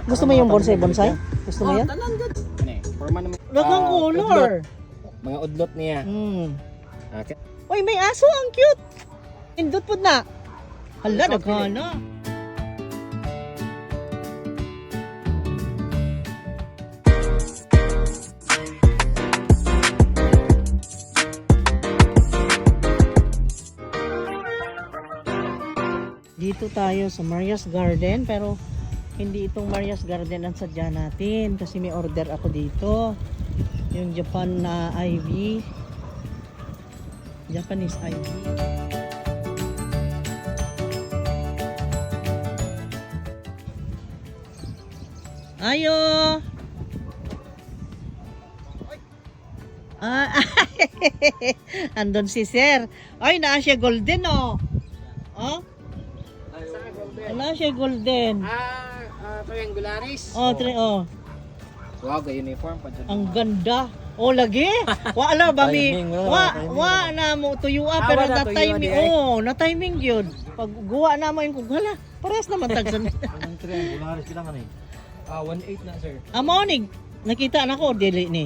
Gusto mo yung bonsai bonsai? Gusto mo yan? Tanan gud. Ano eh, forma naman. Daghang Ah, color. udlot. Mga udlot niya. Okay. Uy, may aso. Ang cute. Indot po na. Hala, daghana. Dito tayo sa Maria's Garden, pero hindi itong Maria's Garden ang sadya natin kasi may order ako dito. Yung Japan na ivy. Japanese ivy. Ayo! Ah, andun si Sir. Ay, naa siya golden oh. Oh, naa siya golden. Triangularis. Oh, oh. Wow, ga uniform pa dyan. Ang ganda. Oh, lagi. Wala ba mi? Timing, wala, Wa timing. wa na mo tuyua Ah, pero wala na tuyua timing. di ay. Oh, na timing gyud. Pag guwa na mo yung hala, parehas naman tagsan. Anong triangularis kailangan eh? 1.8 na, sir. Amo ni nakita na ko dili ni.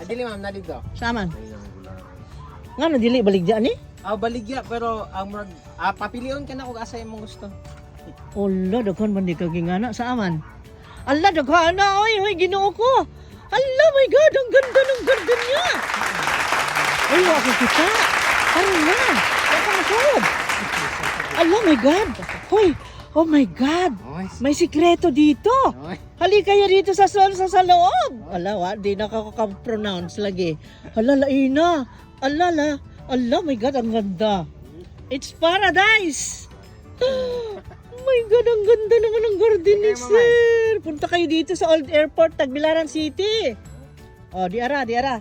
Dili ma'am, na dito. Saman. Triangularis. Ngano dili baligya ni? Baligya pero ang murag papilion ka na kung asa imong gusto. Ala, daghan man di ka gingana sa aman. Ala, daghan na. Oy, oy, Ginoo ko. Ala, my God, ang ganda ng garden niya. Ay, wa ko kita. Ano na? Wa ka masunod. Ala, my God. Hoy, oh my God. Oy. May sikreto dito. Oy. Hali kayo dito sa sol sa loob. Ala, wa, di nakaka-pronounce lagi. Hala, laina. Ala, la. Ala, my God, ang ganda. It's paradise. Oh my God, ang ganda naman ng garden ni Sir. Punta kayo dito sa Old Airport, Tagbilaran City. Oh, di ara, di ara.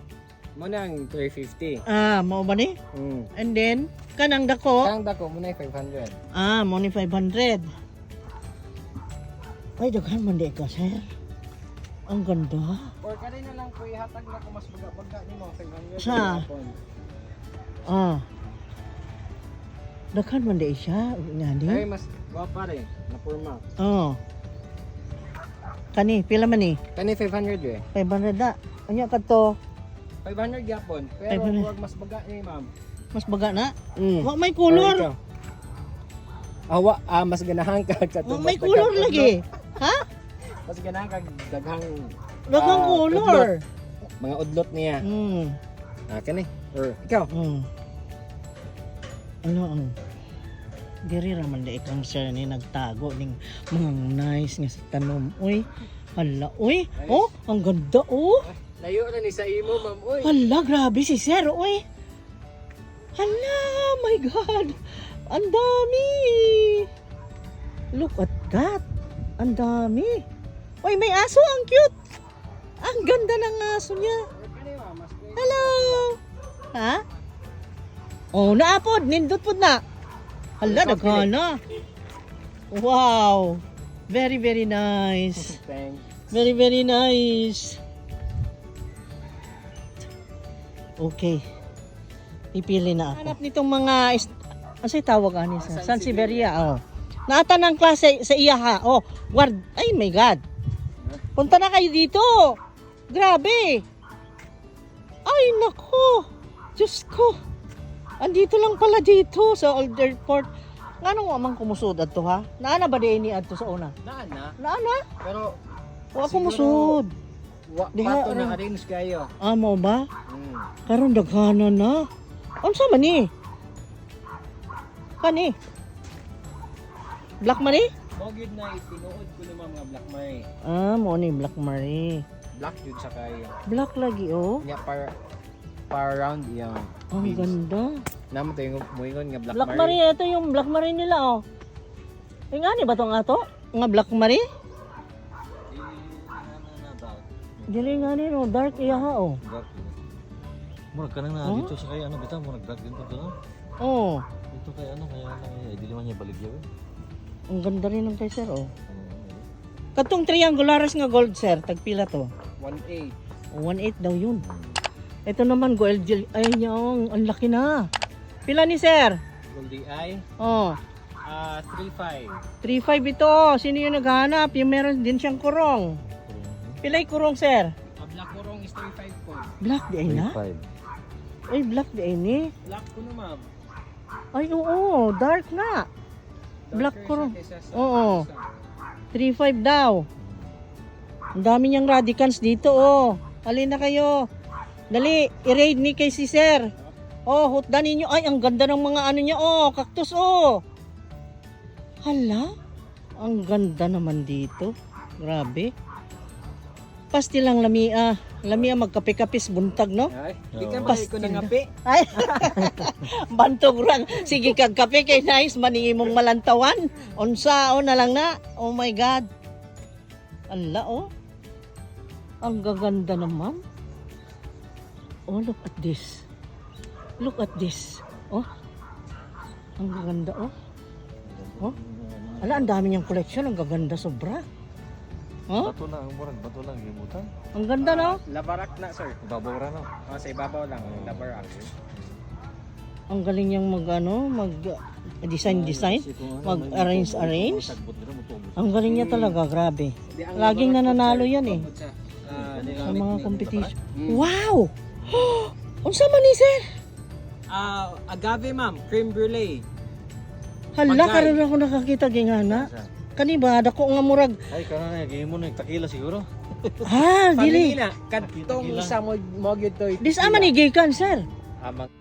Mo nang 350. Ah, mao ba ni? And then, kanang dako. Ang dako mo na 500. Ah, mo ni 500. Ay, daghan man di ka, sir. Ang ganda. Or kanina na lang ko ihatag na ko mas baga-baga nimo 500. Sa? Ah. Daghan man di siya. Nga di. Ay, mas gwapa rin na forma. Oh. Kani, pila man ni? Kani 500 eh. 500 na. Anya kadto, 500 gyapon pero 500. huwag mas baga ni ma'am. Mas baga na. Wa may color. Awa, mas ganahan ka Wa may color lagi. Ha? Mas ganahan ka daghang Daghang color. Udlot. Mga udlot niya. Kani. Or ikaw. Ano ang diri ra man di ikang sir ni nagtago ning mga nice nga sa tanom. Uy, hala, uy. Oh, ang ganda oh. Layo na ni sa imo, ma'am. Uy. Hala, grabe si sir, uy. Hala, my God. Ang dami. Look at that. Ang dami. Uy, may aso. Ang cute. Ang ganda ng aso niya. Kani ma'am, mas Hello. Ha? Oh, naapod. Nindot pod na. Hala, daghana. Wow. Very, very nice. Thanks. Very, very nice. Okay. Pipili na ako. Hanap nitong mga ano tawag ani sa Sansevieria. Oh. Naata ng klase sa iya ha. Oh, guard. Ay my God. Punta na kayo dito. Grabe. Ay nako. Diyos ko. Andito lang pala dito sa Old Airport. Ngano nga man kumusod adto ha? Naana ba di ni adto sa una? Naa na. Naana? Pero Wa Siguro- kumusod. wa Diha, pato na ano? arrange kayo. Amo ba? Karon daghana na. Unsa man ni? Kani? Black Marie? Mo gyud na itinuod ko ni ma'am nga Black Mary. Ah, mo ni Black Marie. Black jud sa kayo. Black lagi oh. Nya par par round iyang Ang leaves. ganda. Namo to yung muingon nga Black, Black Marie, ito yung Black Marie nila oh. Ay nga ni ba tong ato? Nga Black Marie? Dili nga ni no, dark iya ha oh. Dark yun. Murag ka nang na Huh? dito sa kay ano bitaw murag dark din to no? Oh, Dito kay ano kaya lang eh, dili man niya baligya eh. ang ganda rin ng kay sir oh. Katong triangulares nga gold sir, tagpila to. 1.8. 1.8 daw yun. Ito naman, gold gel. Ay, nyong, ang laki na. Pila ni sir? Goldie eye. Oh, Ah, 3.5. 3.5 ito. Oh. Sino yung naghahanap? Yung meron din siyang kurong. Pilay kurong, sir? Ang black kurong is 3.5 po. Black di ay na? 3.5. Ay, black di ay ni. Black ko no, ma'am. Ay, oo. Dark na. Black Darker kurong. siya kaysa sa Oo. isa. 3.5 daw. Ang dami niyang radicans dito, oh. Alin na kayo. Dali, i-raid ni kay si sir. Oh, hutdan ninyo. Ay, ang ganda ng mga ano niya, oh. Cactus, oh. Hala, ang ganda naman dito. Grabe. Pasti lang lamia. Lamia magkape-kapis buntag, no? Ay, di ka Oo. ba ko nangapi? Ay, bantog rang. Sige kag kape kay nice, maningi mong malantawan. Unsa o na lang na. Oh my God. Ala oh. Ang gaganda naman. Oh, look at this. Look at this. Oh. Ang gaganda oh. Oh. Ala, ang dami niyang koleksyon. Ang gaganda sobra. Oh, Bato lang, murag bato lang gibutan. ang ganda no? Labarak na, sir. Ibabaw ra no. Oh, sa ibabaw lang, labarak. Ang galing niyang mag ano, mag design design. Mag-arrange, arrange. Ang galing niya talaga, grabe. Di, ang Laging labarak po, nananalo sir, yan eh. bukod sa, Sa mga competition. Mm. Wow! Unsa man ni sir? Agave, ma'am, creme brulee. Hala, Pagkain. karon ako nakakita gingana. Kani ba dako nga murag? Ay kana na gihimo na takila siguro. Ha, Family dili. na, kadtong isa mo mo gyud to. Dis ama ni gikan sir. Amang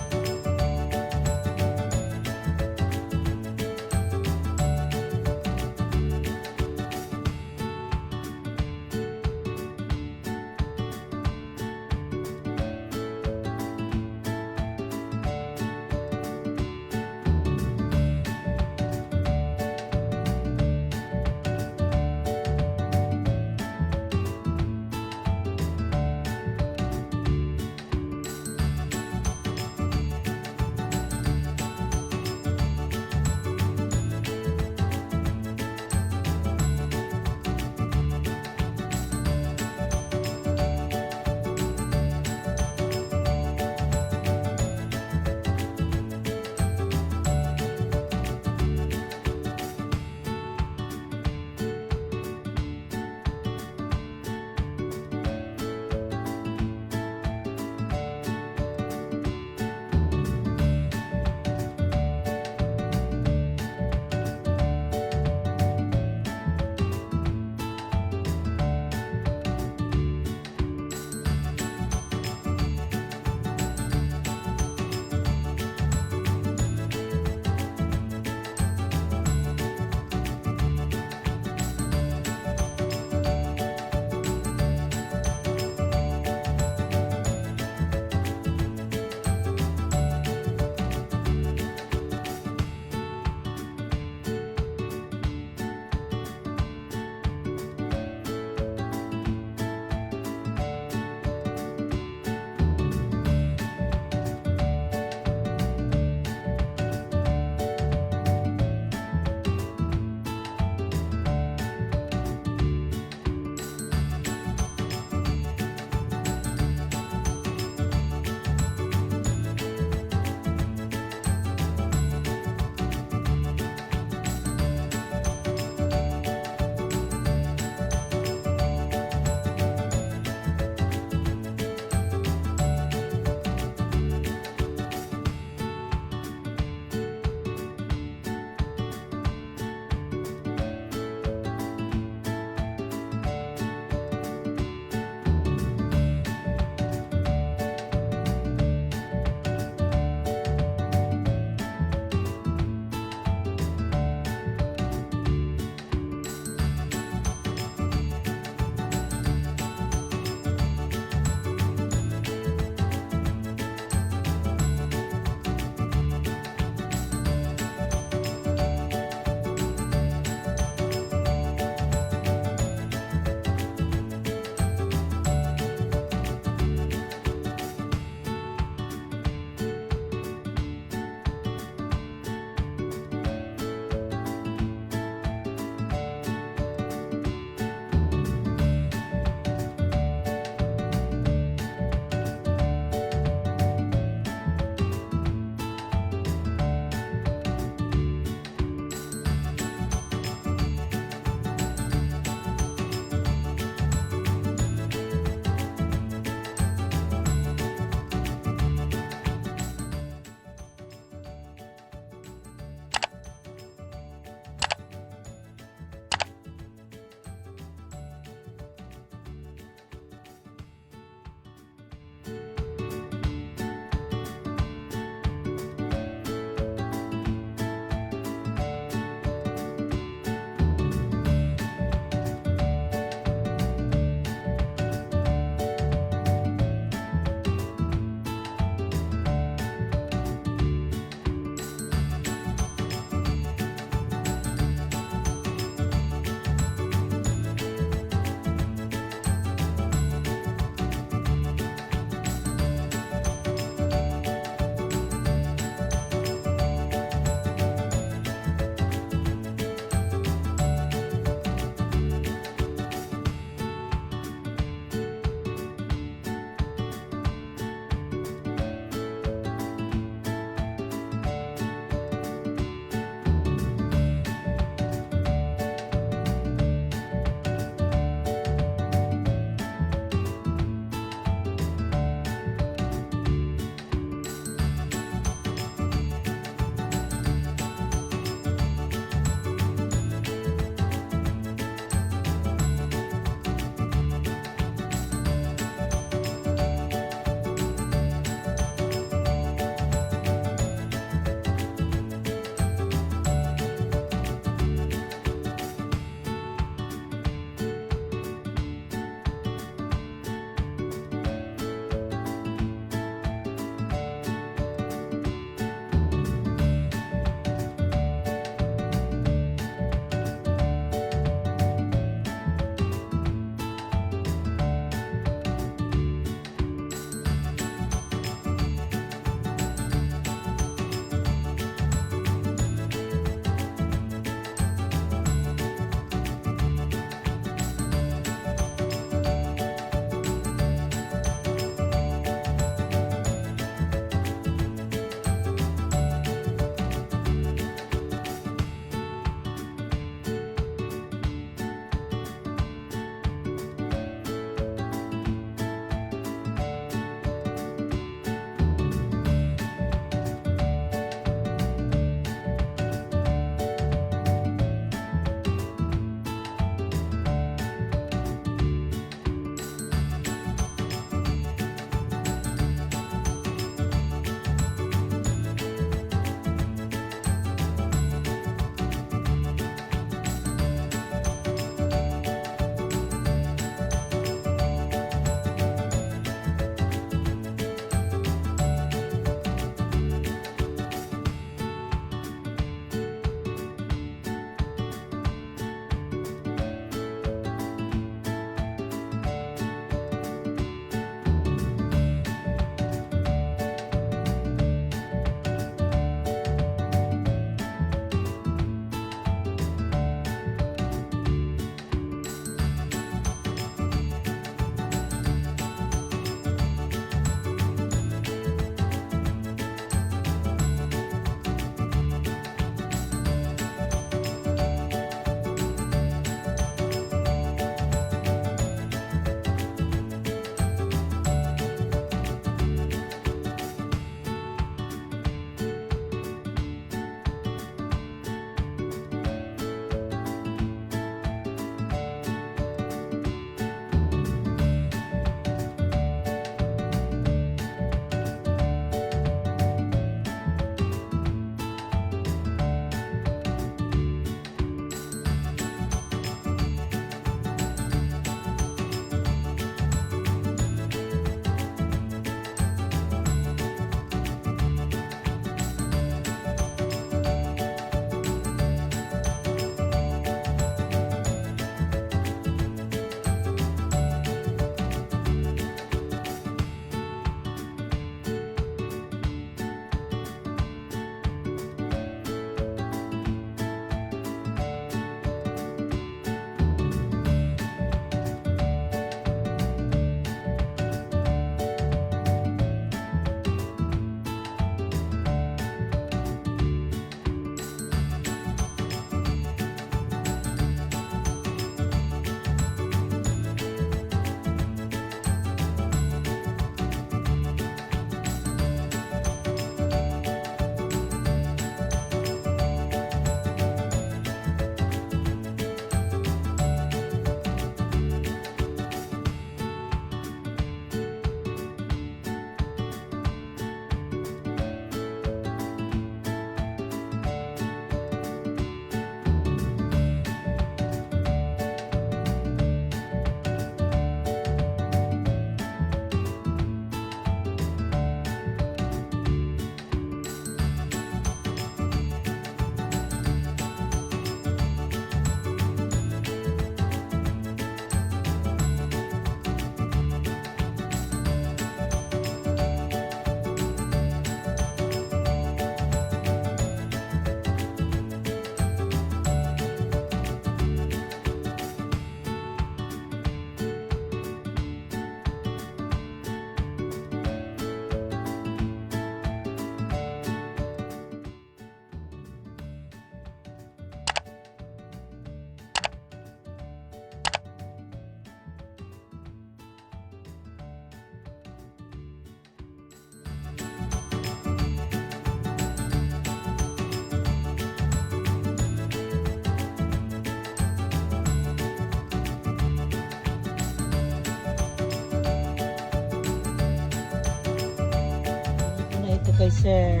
kay sir.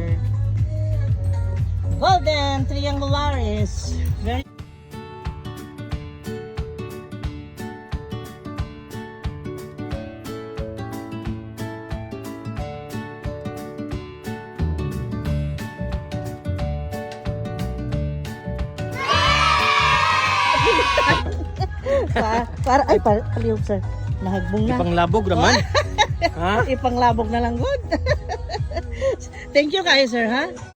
Golden Triangularis. Very para ay para palihog sir. Nahagbong na. Ipanglabog naman. Ha? Ipanglabog na lang good. Thank you kayo sir ha.